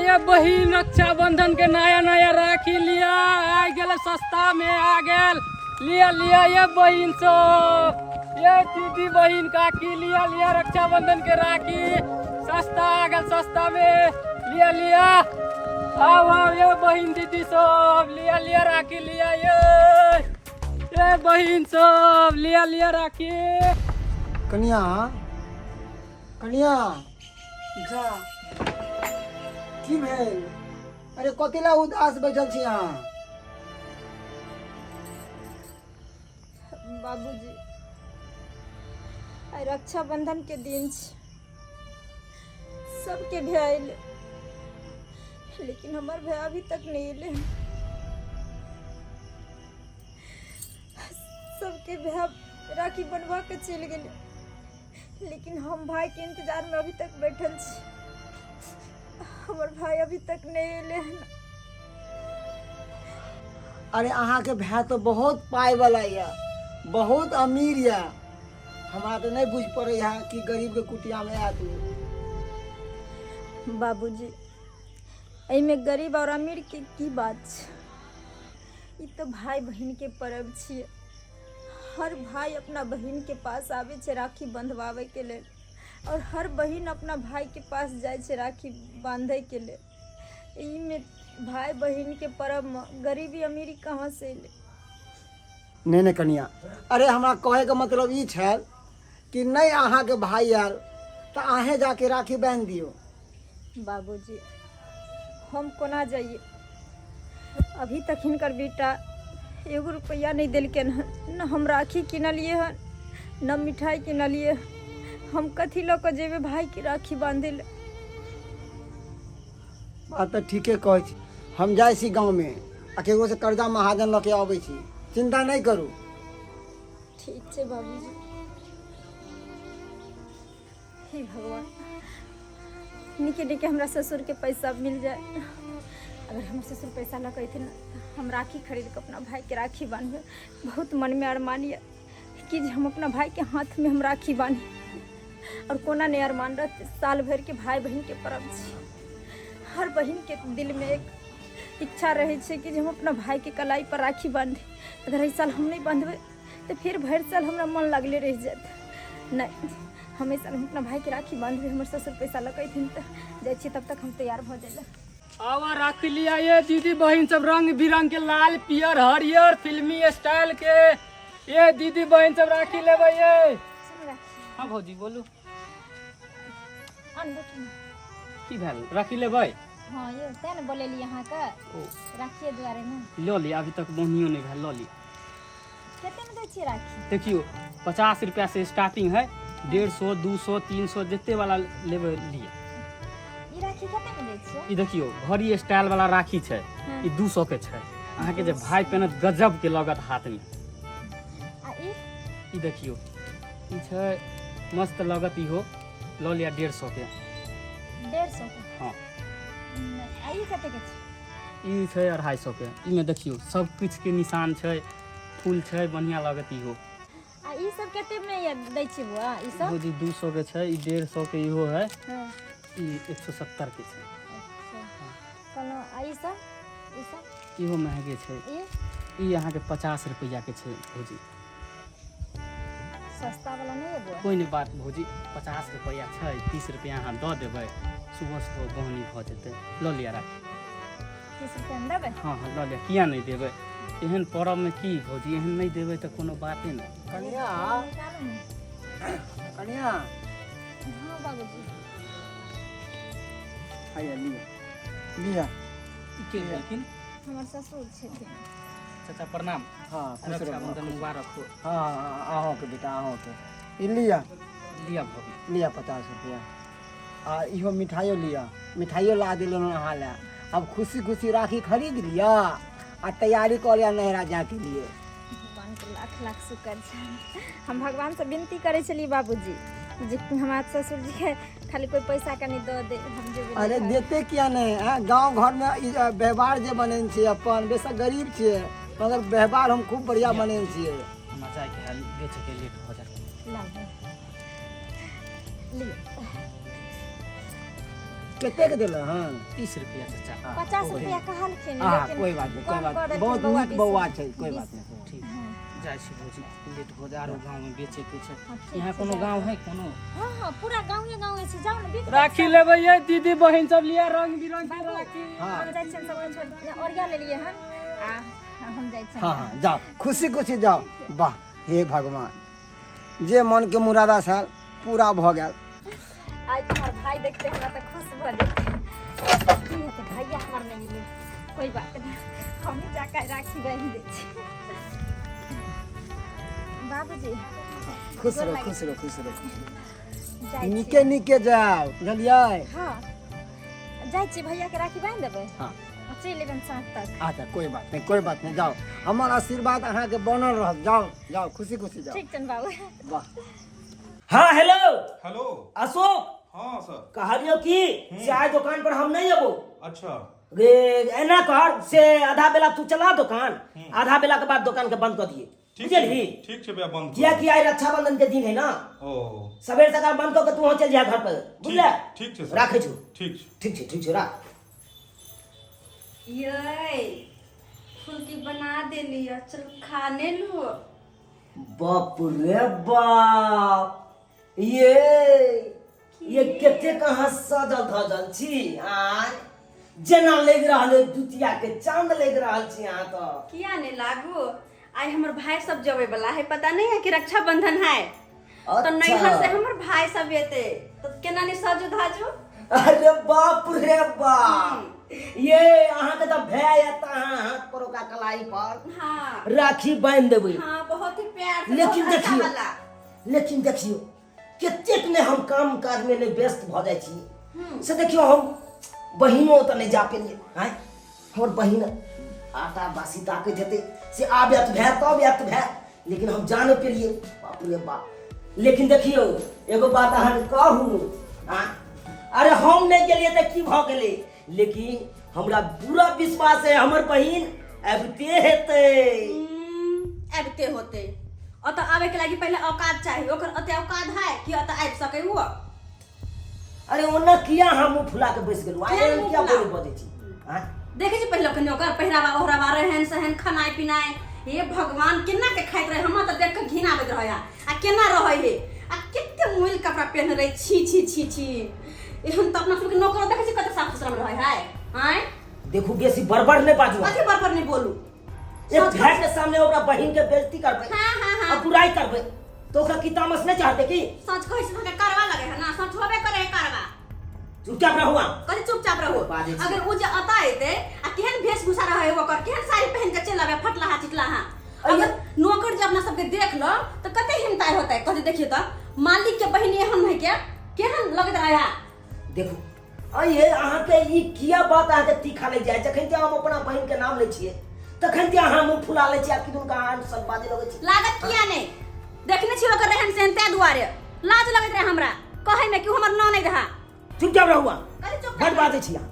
ये बहिन, रक्षाबंधन के नया नया राखी लिया, आ गेल सस्ता में आ गेल। लिया लिया ये बहिन सब, ये दीदी बहिन काकी, लिया लिया रक्षाबंधन के राखी, सस्ता आ गेल सस्ता में, लिया लिया। आओ आओ ये बहिन दीदी सब, लिया लिया राखी लिया, ये बहिन सब लिया लिया राखी। कनिया, कनिया, जा की भेल? अरे कथी ला उदास बैठल छी अहाँ? बाबूजी, आइ रक्षाबंधन के दिन छै, सबके भैया अयलै, लेकिन हमर भैया अभी तक नहीं अयलै। सबके भैया राखी बनवा के चलि गेलै, लेकिन हम भाई के इंतजार में अभी तक बैठल छी। हमर भाई अभी तक नहीं अयलै हन। अरे अहाँके भाय तऽ बहुत पाइ वाला यऽ, बहुत अमीर यऽ। हमरा तऽ नहि बुझि पड़ै है कि गरीबके कुटियामे आयत ओ। बाबूजी, एहिमे गरीब और अमीर के की बात छै? ई तऽ भाई बहिन के पर्व छियै। हर भाई अपना बहिन के पास आबै छै राखी बंधवाबै के लेल, और हर बहिन अपना भाई के पास जाइ छै राखी बांधै के लेल। एहिमे भाई बहिन के पर्व मे गरीबी अमीरी कहाँ से एलै? नहि नहि कनिया, अरे हमरा कहैके मतलब ई छल कि नहि अहाँके भाई आयल तऽ अहें जाके राखी बान्हि दियौ। बाबूजी, हम कोना जाइए? अभी तक हिनकर बेटा एगो रुपैआ नहि देलकनि हन। न हम राखी किनलियै हन, न मिठाइ किनलियै हन। हम कथी लऽ कऽ जेबै भाइके राखी बाँधै लए? बात तऽ ठीके कहै छी। हम जाइ छी गाँवमे आ केकरोसँ कर्जा महाजन लऽ के अबै छी, चिन्ता नहि करू। ठीक छै बाबूजी। हे भगवान, नीके नीके हमरा ससुरके पैसा मिल जाए। अगर हमर ससुर पैसा लऽ कऽ अयथिन, हम राखी खरीद कऽ अपना भाइके राखी बान्हबै। बहुत मनमे अरमान यऽ कि जे हम अपना भाइके हाथमे हम राखी बान्ही। आओर कोना नहि अरमान रहतै? साल भरिके भाय बहिनके पर्व छी। हर बहिनके दिलमे एक इच्छा रहै छै कि जे हम अपना भाइके कलाई पर राखी बान्धी। अगर एहि साल हम नहि बान्धबै तऽ फेर भरि साल हमरा मन लागले रहि जायत। नहि, हम एहि साल हम अपना भाइके राखी बान्धबै। हमर ससुर पैसा लऽ कऽ अयथिन तऽ जाइ छियै, तब तक हम तैयार भऽ जाय लए। आवा राखी लिया ये दीदी बहिन सब, रंग बिरंग के, लाल पियर हरियर, फिल्मी स्टाइल के। ये दीदी बहिन सब, राखी लेबै ये। सुनू राखी। हाँ भौजी, बोलू। आन बैठू ने। की भेल, राखी लेबै? हँ यौ, तेँ ने बोलेली अहाँके। ओ। राखिए दुआरे ने। लऽ ली, अभी तक बोनियो नहि भेल, लऽ ली। कतेमे दै छियै राखी? देखियौ, 50 रुपया से स्टार्टिंग है, 150, 200, 300, जते वाला लेबै लिअ। ई राखी कतेमे दै छियै? ई देखियौ, घड़ी स्टाइल वाला राखी छै। ई 200 के छै। अहाँके जे भाई पेनत, गजब के लगत हाथ में। आ ई? ई देखियौ, ई छै, मस्त लगत इहो, लऽ लिअ, 150 के। 150 के? हँ। आ ई कते के छै? ई छै 250 के। ईमे देखियौ, सब किछु के निशान छै, फूल छै, बढ़िया लगत इहो। आ ई सब कते मे दै छियै बौआ ई सब? भौजी, 200 के छै ई, 150 के इहो है। ई 170 के छै। अच्छा, कहलहुँ आ ई सब, ई सब? इहो महगे छै। ई? ई अहाँके 50 रुपैआ के छै भौजी। सस्ता वाला नहि है बौआ? कोइ नहि बात भौजी, 50 रुपैआ छै, 30 रुपैआ अहाँ दऽ देबै, सुबह सुबह बहनी भऽ जेतै। लऽ लिअ राखी। 30 रुपैआ मे देबै? हँ हँ, लऽ लिअ। किया नहि देबै एहन पर्वमे? की भौजी, एहन नहि देबै तऽ कोनो बाते नहि। कनिया। निकालू ने। कनिया। हँ बाबूजी। हैया लिअ, लिअ। ई के भेलखिन? हमर ससुर छथिन। चाचा, प्रणाम। हँ, खुश रहू। रक्षाबंधन मुबारक हो। हँ हँ, अहूँके बेटा, अहूँके। ई लिअ। लिअ भौजी। लिअ 50 रुपया आ इहो मिठाइयो लिअ। मिठाइयो ला देलहुँ अहाँ लए। अब खुशी खुशी राखी खरीद लिअ आ तैयारी कऽ लिअ नैहरा जायके लिए। भगवानके लाख लाख शुक्र छै। हम भगवानसँ विनती करै छलियै बाबूजी, जे हमरा ससुरजीके खाली कोइ पैसा कनि दऽ दे, हम जेबै अरे नैहर। देते किया नहि? आँय, गाँव घरमे ई व्यवहार जे बनेने छियै अपन, बेशक गरीब छियै मगर व्यवहार हम खूब बढ़िआँ बनेने छियै। हमरा जायके है, बेचैके लेट भऽ जायत। लाबू, लिअ। कतेक देलहुँ हँ? 30 रुपया चाचा। 50 रुपया कहलखिन, हाँ, लेकिन कोई बात नहीं, कोई कम बात कऽ नहीं। देलखिन। बहुत बौआ नीक 20। बौआ छै, कोई बात नहीं। ठीक। हाँ। जाइ छी भौजी, लेट हो जाए, आरो गाँव में बेचे के छै। हाँ, ठीक यहाँ छै, कोनो जाउ। गाँव है कोनो? हाँ, पूरा गाँवे गाँवे छै, जाउ ने, बिक राखी लेबै ये दीदी बहिन सब, लिया रंग बिरंग के राखी। हाँ। हम जाइ छियनि, सब किछु ओरिया लेलियै हन आ हम जाइ छियनि। हाँ, जाओ, खुशी खुशी जाओ। वाह, हे भगवान, जे मन के मुरादा छल पूरा भऽ गेल। आइ तऽ हमर भाय देखते हमरा तऽ खुश भऽ जेतै। की हेतै, भैया हमर नहि मिले, कोई बात नहीं, हमहूँ जाके राखी बान्हि दै छी। बाबूजी। खुश रहो, खुश रहो, खुश रहो, खुश रहो। जाइ छी। नीके नीके जाओ, बुझलियै? हाँ, जाइ छी, भैया के राखी बान्हि देबै। हाँ। आ चलि एबनि साँझ तक। अच्छा, कोई बात नहीं, कोई बात नहीं, जाओ, हमर आशीर्वाद अहाँके बनल रहत। जाओ, जाओ, खुशी खुशी जाओ। ठीक छनि बाबू। वाह। हाँ, हेलो। हेलो। अशोक। हाँ सर। कहलियो कि से आइ दुकान पर हम नहीं अबो। अच्छा। रे एना कर से आधा बेला तू चला दुकान, आधा बेला के बाद दुकान के बंद कर दिए। ठीक। बुझलही? ठीक छै भैया, बंद। किया कि आइ रक्षाबंधन के दिन है ना। ओ। सवेर सकाल बंद कऽ के तू वहाँ चल जा घर पर, बुझले? ठीक छै सर। राखै छु। ठीक छै। ठीक छै, ठीक छै, राख। ये फुलकी बना देली है, चल खाने लो। बाप रे बाप, ये कते कहाँ सजल धजल छी आय, जेना लागि रहल है दुतिया के चांद लागि रहल छी अहाँ तऽ। किया नहीं लागू? आइ हमर भाई सब जबे वाला है, पता नहीं है कि रक्षाबंधन है तो नैहर से हमर भाई सब एते तो केना नहीं सजू धाजू? अरे बाप रे बाप, ये अहाँके तऽ भए एत अहाँ हाथ पर ओकरा कलाई पर राखी बान्हि देबै। हाँ, बहुत ही प्यार से, लेकिन बहुत अच्छा देखियौ वाला। लेकिन देखियौ कतेक ने हम काम काजमे नहि व्यस्त भऽ जाइ छी, से देखियौ हम बहिनो तऽ नहि जा पेलियै। आँय, हमर बहिन आटा बासी ताकैत हेतै से आब एत भए तब एत भए, लेकिन हम जा नहि पेलियै। बाप रे बाप, लेकिन देखियौ एगो बात अहाँके कहू। आँय, अरे हम नहि गेलियै तऽ की भऽ गेलै, लेकिन हमरा पूरा विश्वास है हमर बहिन आबिते हेतै। आबिते होते। अतऽ आबे के लागी पहले औकात चाही। ओकर अते औकात है कि अतऽ आबि सके वो? अरे ओना किया हम मुँह फुला के बैस गेलहुँ? किया आइ मुँह किया फुला? बोली बजै छी? आँय? देखे छी पहिले कनि ओकर पहिरावा ओहरावा, रहन सहन, खानाइ पिनाइ, हे भगवान, केना के खाइत रहे, हमरा तऽ देख के घिन आबैत रहे। आ केना रहै हे आ कते मोइल कपड़ा पहिने रहे, छी छी छी छी। एहन तऽ अपना सबके नौकर देखै छी कते साफ सुथरा मे रहै है। आँय? देखू, बेसी बड़बड़ नहि बाजू। कथी बड़बड़ नहि बोलू? एक भाई के सामने ओकरा बहिन के बेइज्जती करबै हाँ हाँ हाँ आ बुराई करबै तऽ ओकरा की तामस नहि चढ़तै की? सच कहै छी तऽ करवा लगे है ना, सच होबे करे है करवा। चुपचाप रहू अहाँ। कथी चुपचाप रहू? बाजै छी। अगर उ जे अता एते आ केहन वेशभूषा रहे ओकर, केहन साड़ी पहिन के चलि आबे, फटलाहा चिटलाहा, अगर नौकर जे अपना सबके देख लो तऽ कते हिमताइ होतै, कहते देखियो तऽ मालिक के बहिन एहन है के केहन लगैत रहे है। देखू अये, अहाँके ई किया बात अहाँके तीखा लागि जाइ? जखन ते हम अपना बहिन के नाम लै छियै तखन ते अहाँ मुँह फुला लै छियै आ किदुन कहाँ सब बाजै लगै छी। लागत किया नहि? देखने छी ओकर रहन सहन, ताहि दुआरे लाज लगैत रहे हमरा कहै में कि उ हमर ननैद है। चुपचाप रहू अहाँ। कथी चुपचाप? बड बाजै छी अहाँ,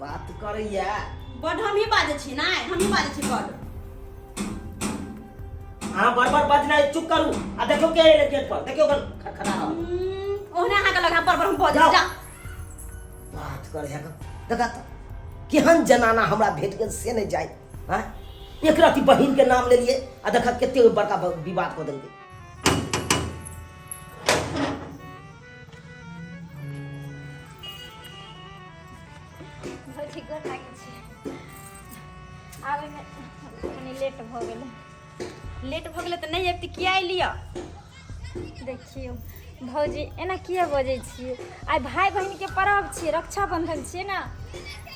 बात करैया। बड हमही बाजै छी? नहि, हमही बाजै छी बड? अहाँ बड़ बड़ बजनाइ चुप करू आ देखियौ के एलै गेट पर, देखियौ कन खड़खड़ा रहल। ओहने अहाँके लगा पर पर हम बजै। जाओ। जा। बात करे है, देखा तऽ केहन जनाना हमरा भेट गेल से नहि जाय। आँय, एक रति बहिन के नाम लेलियै आ देखा कते बड़का विवाद कऽ देलकै। भौजी, गोर लागै छी। आबैमे कनि लेट भऽ गेलै। लेट भऽ गेलै तऽ नहि अबिती? किया एलियै? देखियौ भौजी, एना किया बजै छियै? आइ भाय बहिनके पर्व छियै, रक्षाबंधन छियै ने।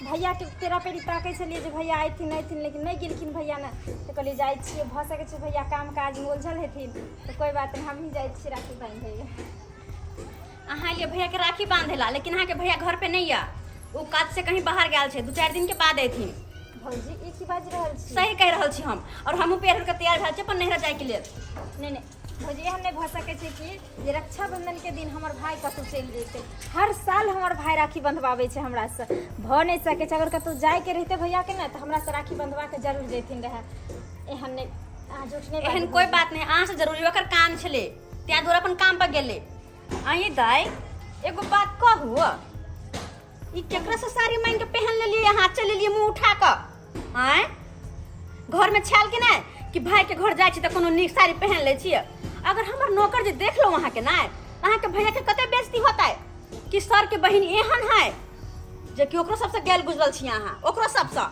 भैयाके पेरा पेरी ताकै छलियै जे भैया अयथिन अयथिन, लेकिन नहि गेलखिन भैया ने, तऽ कहलियै जाइ छियै। भऽ सकै छै भैया काम काजमे उलझल हेथिन, तऽ कोइ बात नहि, हमही जाइ छियै राखी बान्धै लए। अहाँ एलियै भैया के राखी बांधे ला, लेकिन अहाँके भैया घर पे नहीं यऽ। ओ काज से कहीं बाहर गेल छै, 2-4 दिन के बाद अयथिन। भौजी, ई की बाजि रहल छी? सही कहि रहल छी हम, और हमहूँ पेड़ के तैयार भेल छी अपन नैहरा जाय के लेल। नहि नहि भौजी, एहन नहि भऽ सकै छै कि जे रक्षाबंधन के दिन हमर भाय कतहु चलि जेतै। हर साल हमर भाय राखी बंधवाबै छै हमरासँ। भऽ नहि सकै छै। अगर कतहु जायके रहितै भैयाके ने, तऽ हमरासँ राखी बंधवा कऽ जरूर जैथिन रहए। एहन नहि, अहाँ झूठ नहि एहन बाजू। कोई बात नहीं, अहाँ से जरूरी ओकर काम छलै, ताहि दुआरे अपन काम पर गेलै। अहीं दाइ, एगो बात कहू? ई केकरा से साड़ी मांग के पहन लेलिए यहाँ चल लेलिए मुंह उठा के आय घर में छाल के नहीं कि भाई के घर जाइ छी तऽ कोनो नीक साड़ी पहन लै छियै। अगर हमर नौकर जे देख लो अहाँ के नहीं, अहाँ के भैया के कते बेइज्जती होतै कि सर के बहिन एहन है जे कि ओकरो सबसे गेल गुजरल छी अहाँ, ओकरो सबसँ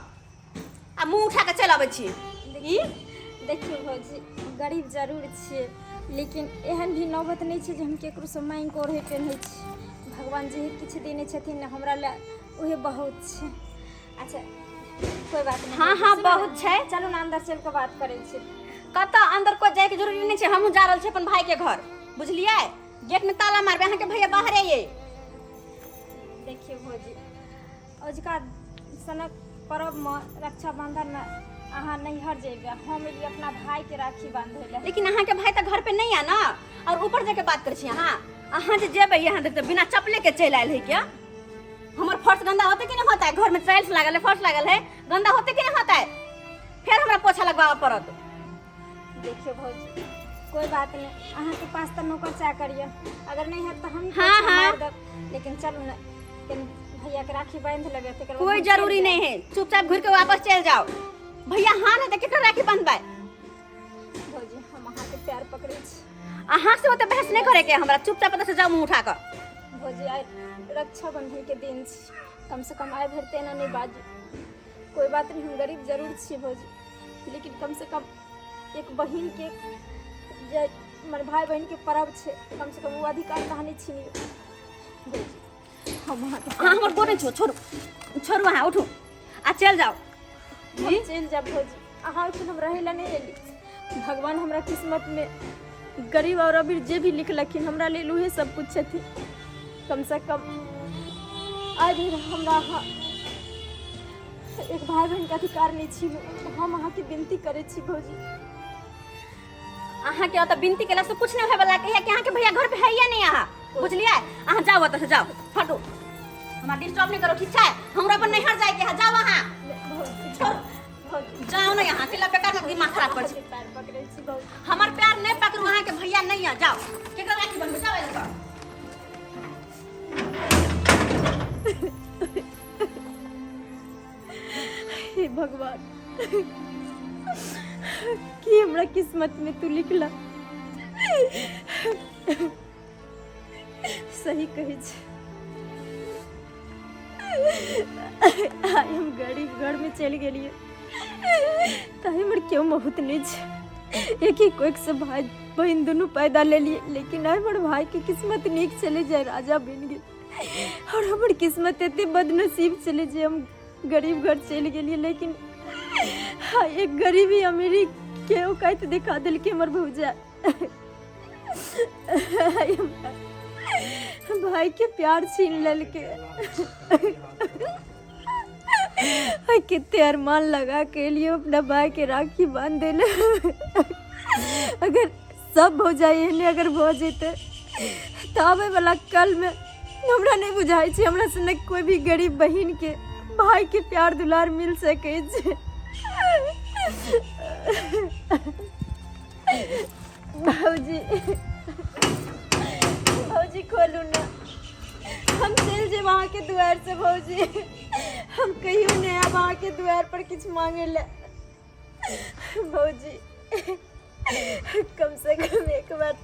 आ मुंह उठा के चलि अबै छी। ई देखियौ भौजी, गरीब जरूर छियै, लेकिन एहन भी नौबत नहि छै जे हम केकरोसँ माँगि कऽ ओढ़ै पेन्है छी। भगवान जे किछु देने छथिन ने हमरा लए, उहे बहुत छै। अच्छा कोई बात नहीं। हाँ, हाँ, सुनू ने, बहुत छै। चलू ने अंदर चलि कऽ बात करै छी। कतऽ अंदर कोई जायके जरूरी नहीं छै, हमहूँ जा रहल छी अपन भाई के घर, बुझलियै? गेट में ताला मारबै, अहाँके भैया बाहरे ये। देखियौ भौजी, अजुका सनक पर्वमे रक्षाबंधनमे अहाँ नैहर जेबै, हम एलियै अपना भाईके राखी बांधै लए। लेकिन अहाँके भाई तऽ घर पे नहीं है ना, और ऊपर जाके बात करै छी अहाँ। अहाँ जे जेबै यहाँ देखते बिना चप्पले के चलि आयल है क्या? हमर फर्श गंदा होते कि नहीं होता है? घर में टाइल्स लागल है, फर्श लागल है, गंदा होते कि नहीं होता है? फिर हमरा पोछा लगवाबऽ पड़त। देखियौ भौजी, कोई बात नहीं, अहाँके पास तऽ नौकर चाकर यऽ, अगर नहीं हैत तऽ हम हाँ, पोछा हाँ। मारि देब, लेकिन चलू ने कनि भैया के राखी बांधि लेबै, तकर बाद कोई हम चलि जरूरी जायब। नहीं है, चुपचाप घुर के वापस चल जाओ। भैया हाँ नहीं तो केकरा राखी बंधबै? भौजी हम अहाँके पैर पकड़ै छी। अहाँ से ओते बहस नहीं करे के हमरा, चुपचाप एतऽ से जाओ मुंह उठा कऽ। भौजी आइ रक्षाबंधन के दिन छी, कम से कम आइ भरि तऽ एना नहि बाजू। कोई बात नहीं, हम गरीब जरूर छी भौजी, लेकिन कम से कम एक बहिन के जे हमर भाई बहिन के पर्व छै, कम से कम ओ अधिकार तऽ अहाँ नहि छीनियौ भौजी। हम अहाँके अहाँ हमर गोड़ नहि छू, छोड़ू छोड़ू, अहाँ उठू आ चलि जाउ। हम चलि जायब भौजी, अहाँ ओहिठाम हम रहै लए नहि एली। भगवान हमरा किस्मत में गरीब और अमीर जे भी लिखलखिन हमरा लेल उहे सब कुछ छथिन। कम से कम आइ भरि हमरा अहाँ एक भाई बहन के अधिकार नहीं छीनू, हम अहाँके विनती करै छी भौजी। अहाँके ओतऽ विनती केला से कुछ नहीं होय वाला के है कि अहाँके भैया घर पे है या नहीं अहाँ, बुझलियै? अहाँ जाउ ओतऽ से, जाउ हटू, हमरा डिस्टर्ब नहीं करो, ठीक छै? हमरा अपन नैहर जाय के है, जाउ अहाँ। छोड़, जाओ ना यहाँ से, बेकार में दिमाग खराब कर छी। पैर पकड़ै छी भौजी। हमर पैर नहीं पकड़ू, अहाँके भैया नहीं है, जाओ केकरा राखी बनबै, जाओ एतऽ। हे भगवान, की हमरा किस्मत में तू लिखला, सही कहै छै। आइ हम गरीब घर में चलि गेलियै तऽ हमर केओ बहुत नहि छै। एक ही कोख से भाई बहिन दुनू पैदा लेलियै, लेकिन आइ हमर भाई के किस्मत नीक छलै जे राजा बनि गेल, और हमर किस्मत एते बदनसीब छलै जे हम गरीब घर चलि गेलियै। लेकिन एक गरीबी अमीरी के औकात देखा देलकै हमर भौजा। भाई के प्यार छीन लेलकै। कते अरमान लगा के एलियै अपना भाई के राखी बांधे ले। अगर सब भौजाइ एहने अगर भऽ जेतै तऽ आबै वाला कल में हमरा नहि बुझाइ छै हमरा सनक कोई भी गरीब बहिन के भाई के प्यार दुलार मिल सकै छै। भौजी, भौजी खोलू ना, हम चलि जेब अहाँके दुआरि से। भौजी हम कहियो नहि आयब अहाँके दुआरि पर किछु मांगे लए। भौजी कम से कम एक बार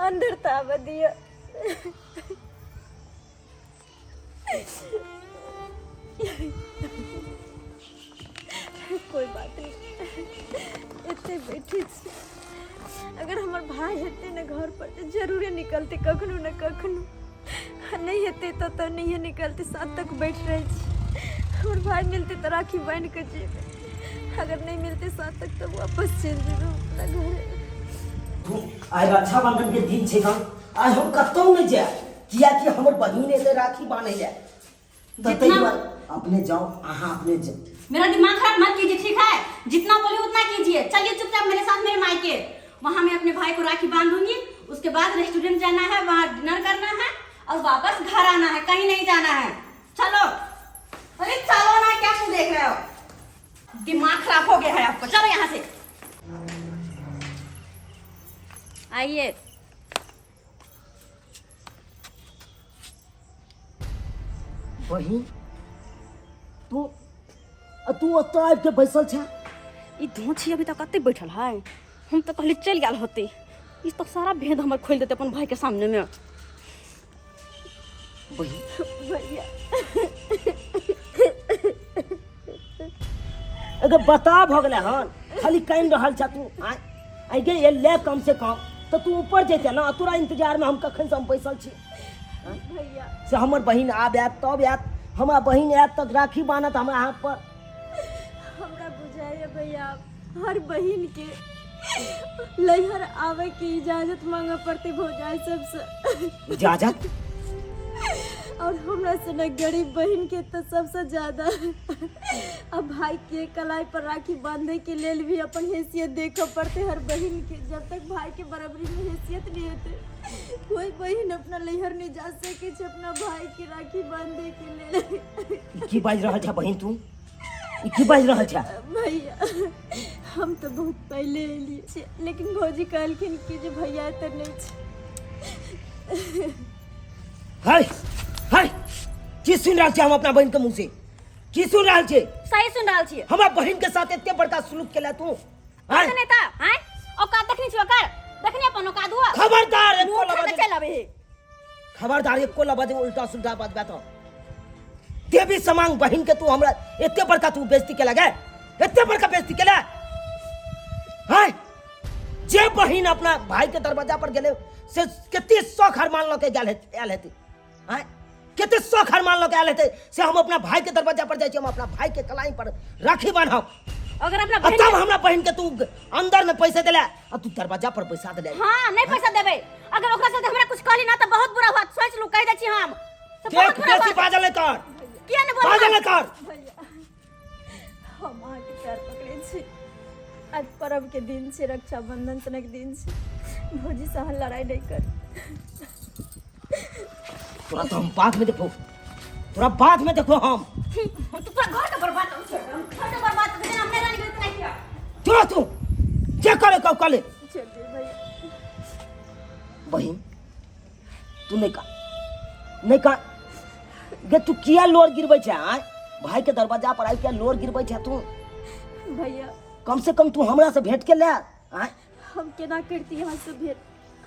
अंदर तऽ आबऽ दिअ। कोई बात नहीं, एते बैठे छी। अगर हमर भाई हेतै ने घर पर तऽ जरूरे निकलतै कखनो ने कखनो, नहीं हेतै तऽ नहिए निकलतै। सात तक बैठ रहै छी, हमर भाई मिलतै तऽ राखी बान्हि कऽ जेबै, अगर नहीं मिलतै सात तक तऽ वापस चलि जेबै अपना घर। आइ रक्षाबंधन के दिन छै गन, आइ हम कतौ नहि जायब, कियाकि हमर बहिन एलै राखी बान्है लए, तऽ ताहि दुआरे अपने जाउ, अहाँ अपने जाउ। मेरा दिमाग खराब मत कीजिए, ठीक है? जितना बोलिए उतना कीजिए। चलिए चुपचाप मेरे साथ मेरे मायके, वहाँ मैं अपने भाई को राखी बांधूंगी, उसके बाद रेस्टोरेंट जाना है, वहाँ डिनर करना है और वापस घर आना है, कहीं नहीं जाना है। चलो, अरे चलो ना, क्या मुंह देख रहे हो? दिमाग खराब हो गया है आपको, चलो यहाँ से। आइए। बहिन, तू आ तू ओतऽ आबि के बैसल छै? ई धोछी अभी तक कते बैठल है? हम तो कहली चलि गेल होते, ई तो सारा भेद हमर खोलि देते अपन भाई के सामने में। बहिन, भैया, अगर बता भऽ गेलै हन, खाली कानि रहल छ तू। आय आइ गे, एलै कम से कम तऽ तू ऊपर जैते ना। तोरा इंतजार में हम कखन से हम बैसल छी। भैया, से हमर बहिन आब आयत तब आयत, हमरा बहिन आयत तऽ राखी बान्हत हमरा हाथ पर। हमरा बुझाइए भैया, हर बहिन के लैहर आवे के इजाजत मांगे पड़ते भौजाई सबसे। इजाजत? और हमरा से न गरीब बहिन के तो सबसे ज्यादा। अब भाई के कलाई पर राखी बांधे के लेल भी अपन हैसियत देखे पड़ते हर बहिन के। जब तक भाई के बराबरी में हैसियत नहीं होते, कोई बहिन अपना लैहर नहीं जा सके छै अपना भाई के राखी बांधे के लेल। ई की बाजि रहल छ बहिन तू? ई की बाजि रहल छ? भैया, हम तो बहुत पहले एलिए छियै, लेकिन भौजी कहलखिन कि जे भैया एतऽ नहि छै। हाय हाय, की सुनि रहल छी हम अपना बहिन के मुंह से? की सुनि रहल छी? सही सुन रहल छियै। हमरा बहिन के साथ एते बड़का सुलूक केला तू? आँय? नहि तऽ आँय, औकात देखने छी ओकर? देखने अपन औकात हुआ? खबरदार एको मुंह उठा के लबज चलि आबै हे। खबरदार एको लबज उल्टा सुल्टा बात तो देवी समांग बहिन के तू हमरा एते बड़का तू बेइज्जती केला गे, एते बड़का बेइज्जती केला। हाय, जे बहिन अपना भाई के दरवाजा पर गेले से कते शौक हरमान लऽ के गेल हेत आयल हेतै। आँय, कते शौक हरमान लऽ के आयल हेतै से हम अपना भाई के दरवाजा पर जाइ छी, हम अपना भाई के कलाई पर राखी बान्हब। अगर अपना आ बहिन तब हमरा बहिन के तू अंदर में पैसा देला आ तू दरवाजा पर बैसा देला। हाँ, नहीं पैसा देबै। अगर ओकरा चलते हमरा कुछ कहली ना तऽ बहुत बुरा हुआ, सोच लू, कहि दै छी हम। से बहुत देख, बुरा बेसी हुआ। बाजल नहि कर। किया नहि बोलबै? बाजल नहि कर। भैया, हम अहाँके पैर पकड़ै छी। आज पर्व के दिन छै, रक्षाबंधन सनक दिन छै, भौजी से अहाँ लड़ाई नहीं कर। तोरा तो हम बाद में देखो, तोरा बाद में देखो हम। हम तो पूरा घर के बर्बाद कर छोड़, हम घर के बर्बाद कर देना, हम नहीं रानी के इतना किया। चलो तू जे करे कब कले। चलिए भैया। बहिन, तू नहीं का नहीं का गे, तू किया लोर गिरबै छै? आय भाई के दरवाजा पर आइ किया लोर गिरबै छै तू? भैया, कम से कम तू हमरा से भेंट के ले आय। हम केना करती यहाँ से भेंट?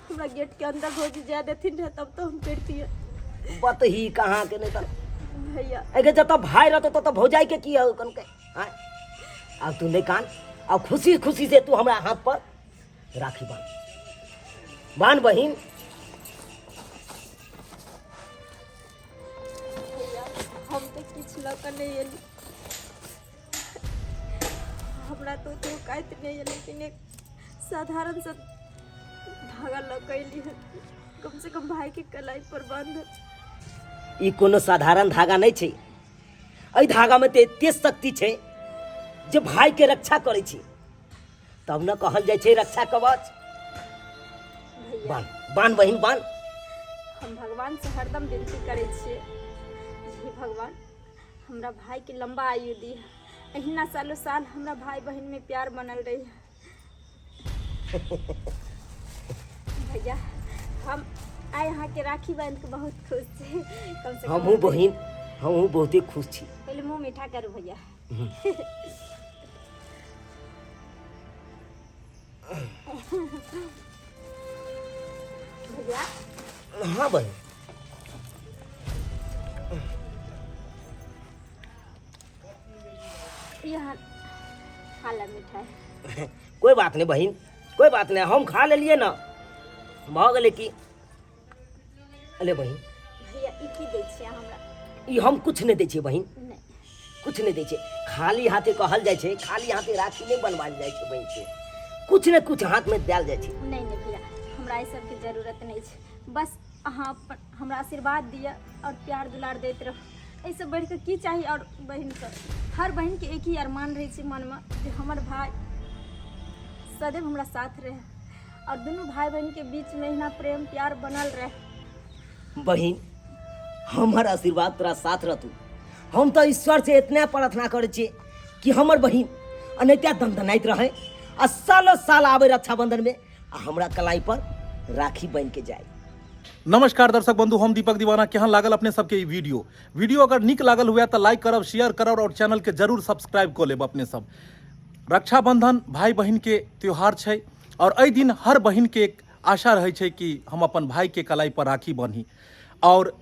हमरा गेट के अंदर भौजी जाय देथिन रहे तब तो हम करतियै। बतही कहाँ के नहीं तर। भैया, अगे जतऽ भाई रहतो ततऽ भौजाई के की कन के? आय आब तू नहीं कान, आब खुशी खुशी से तू हमरा हाथ पर राखी बांध बांध बहिन। भैया, हम तो किछु लऽ कऽ नहि एली, हमरा तो ओते औकात नहि है, लेकिन एक साधारण सा धागा लऽ कऽ एली हन, कम से कम भाई के कलाई पर बांध। ई कोनो साधारण धागा नहि छै। एहि धागामे तऽ एते शक्ति छै जे भाई के रक्षा करै छै, तब ने कहल जाइ छै रक्षा कवच। भैया, बान बान बहिन बान। हम भगवान से हरदम विनती करै छियै, हे भगवान, हमरा भाई के लंबा आयु दी, एहिना सालों साल हमरा भाई बहिन में प्यार बनल रही। भैया, हम आइ अहाँके राखी बांधि के बहुत खुश छी। कम से कम हमहूँ बहिन, हमहूँ बहुते खुश छी। पहिले मुँह मीठा करू भैया। भैया। हाँ बहिन। यहाँ खा ला मिठाई। कोई बात नहीं बहिन, कोई बात नहीं, हम खा लेलिए ना, भऽ गेलै की। अले बहिन। भैया, ई की दै छियै हमरा? ई हम कुछ नहि दै छियै बहिन। नहि। कुछ नहि दै छै। खाली हाथे कहल जाइ छै, खाली हाथे राखी नहि बनवायल जाइ छै बहिन के, कुछ ने कुछ हाथ में देल जाइ छै। नहि नहि भैया, हमरा एहि सबके जरूरत नहि छै। बस अहाँ अपन हमरा आशीर्वाद दिअ और प्यार दुलार दैत रहू, एहिसँ बढ़ि कऽ की चाही? और बहिनके, हर बहिनके एक ही अरमान रहै छै मनमे जे हमर भाय सदैव हमरा साथ रहै और दुनू भाय बहिनके बीचमे एहिना प्रेम प्यार बनल रहै। बहिन, हमर आशीर्वाद तोरा साथ रहतू। हम तऽ ईश्वर से इतना प्रार्थना करै छियै कि हमर बहिन अनैत्या दनदनाइत रहै आ सालो साल आबै रक्षाबंधन में आ हमरा कलाई पर राखी बनि के जाय। नमस्कार दर्शक बंधु, हम दीपक दीवाना। केहन लागल अपने सबके ई वीडियो? वीडियो अगर नीक लागल हुए तऽ लाइक करब, शेयर करब और चैनल के जरूर सब्सक्राइब कऽ लेब अपने सब। रक्षाबंधन भाई बहिन के त्योहार छै और एहि दिन हर बहिन के एक आशा रहै छै कि हम अपन भाई के कलाई पर राखी बान्ही। और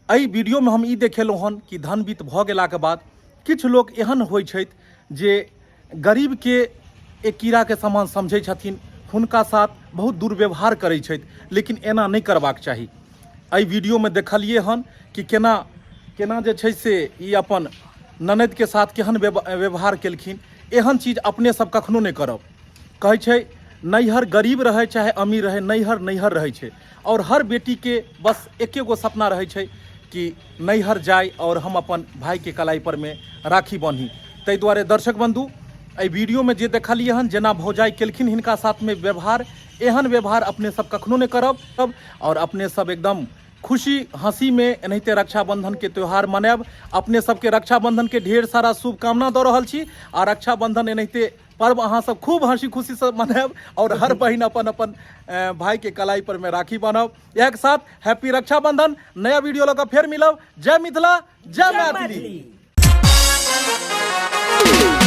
एहि वीडियोमे हम ई देखेलहुँ हन कि धनवित्त भऽ गेलाके बाद किछु लोक एहन होइ छथि जे गरीबके एक कीड़ाके समान समझै छथिन, हुनका साथ बहुत दुर्व्यवहार करै छथि, लेकिन एना नहि करबाक चाही। एहि वीडियोमे देखलियै हन कि केना केना जे छै से ई अपन ननदिके साथ केहन व्यवहार केलखिन। एहन चीज अपने सब कखनो नहि करब। कहै छै नैहर गरीब रहै चाहे अमीर रहै, नैहर नैहर रहै छै। और हर बेटीके बस एके गो सपना रहै छै कि नैहर जाय और हम अपन भाईके कलाई पर में राखी बान्ही। ताहि दुआरे दर्शक बंधु, एहि वीडियोमे जे देखलियै हन जेना भौजाइ केलखिन हिनका साथमे व्यवहार, एहन व्यवहार अपने सब कखनो नहि करब और अपने सब एकदम खुशी हंसी में एनाहिते रक्षाबंधन के त्योहार मनायब। अपने सबके रक्षाबंधन के ढेर सारा शुभकामना दऽ रहल छी आ रक्षाबंधन एनाहिते पर्व अहाँ सब खूब हंसी खुशी से मनायब और हर बहिन अपन अपन भाई के कलाई पर में राखी बान्हब। इएह के साथ हैप्पी रक्षाबंधन। नया वीडियो लऽ कऽ फेर मिलब। जय मिथिला, जय मैथिली। मैथिली।